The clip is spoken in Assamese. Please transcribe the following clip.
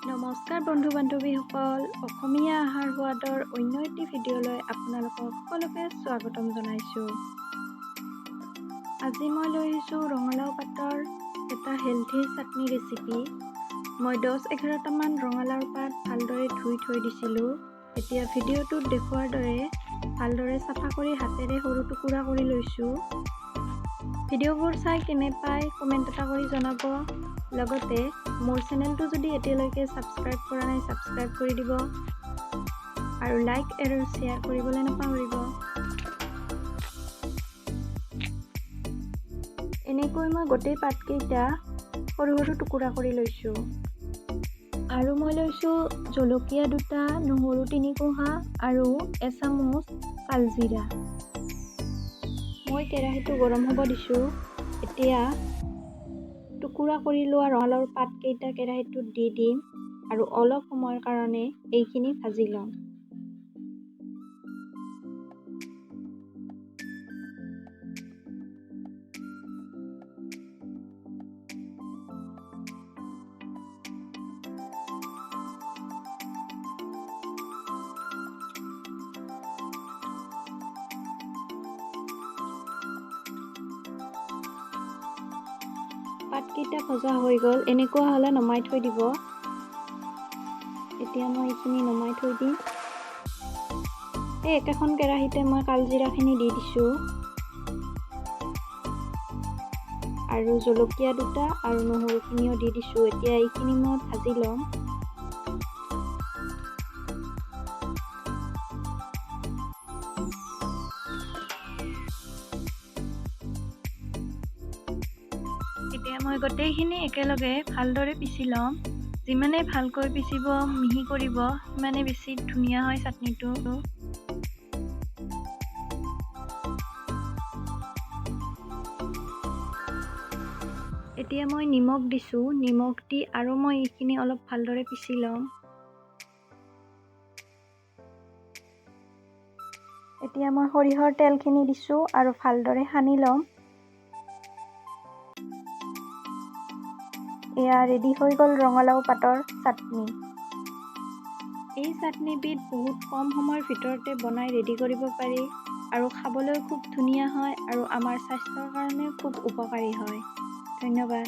নমস্কাৰ বন্ধু বান্ধৱীসকল, অসমীয়া আহাৰ সোৱাদৰ অন্য এটি ভিডিঅ'লৈ আপোনালোকক সকলোকে স্বাগতম জনাইছোঁ। আজি মই লৈ আহিছোঁ ৰঙালাও পাতৰ এটা হেল্থি চাটনি ৰেচিপি। মই 10-11টামান ৰঙালাওৰ পাত ভালদৰে ধুই থৈ দিছিলোঁ। এতিয়া ভিডিঅ'টোত দেখুওৱাৰ দৰে ভালদৰে চাফা কৰি হাতেৰে সৰু টুকুৰা কৰি লৈছোঁ। ভিডিঅ'বোৰ চাই কেনে পায় কমেণ্ট এটা কৰি জনাব। লগতে মোৰ চেনেলটো যদি এতিয়ালৈকে ছাবস্ক্ৰাইব কৰা নাই, ছাবস্ক্ৰাইব কৰি দিব আৰু লাইক আৰু শ্বেয়াৰ কৰিবলৈ নাপাহৰিব। এনেকৈ মই গোটেই পাতকেইটা সৰু সৰু টুকুৰা কৰি লৈছোঁ। আৰু মই লৈছোঁ জলকীয়া 2টা, নহৰু 3 কোহা আৰু এচামুচ কালজিৰা। মই কেৰাহীটো গৰম হ'ব দিছোঁ। এতিয়া টুকুৰা কৰি লোৱা ৰঙালাওৰ পাতকেইটা কেৰাহীটোত দি দিম আৰু অলপ সময়ৰ কাৰণে এইখিনি ভাজি ল'ম। পাতকেইটা ভজা হৈ গ'ল। এনেকুৱা হ'লে নমাই থৈ দিব। এতিয়া মই এইখিনি নমাই থৈ দিম। এই একেখন কেৰাহীতে মই কালজিৰাখিনি দি দিছোঁ আৰু জলকীয়া 2টা আৰু নহৰুখিনিও দি দিছোঁ। এতিয়া এইখিনি মই ভাজি ল'ম। এতিয়া মই গোটেইখিনি একেলগে ভালদৰে পিচি ল'ম। যিমানে ভালকৈ পিচিব, মিহি কৰিব, সিমানে বেছি ধুনীয়া হয় চাটনিটো। এতিয়া মই নিমখ দিছোঁ। নিমখ দি আৰু মই এইখিনি অলপ ভালদৰে পিচি ল'ম। এতিয়া মই সৰিয়হৰ তেলখিনি দিছোঁ আৰু ভালদৰে সানি ল'ম। এয়া ৰেডি হৈ গ'ল ৰঙালাও পাতৰ চাটনি। এই চাটনিবিধ বহুত কম সময়ৰ ভিতৰতে বনাই ৰেডি কৰিব পাৰি আৰু খাবলৈ খুব ধুনীয়া হয় আৰু আমাৰ স্বাস্থ্যৰ কাৰণে খুব উপকাৰী হয়। ধন্যবাদ।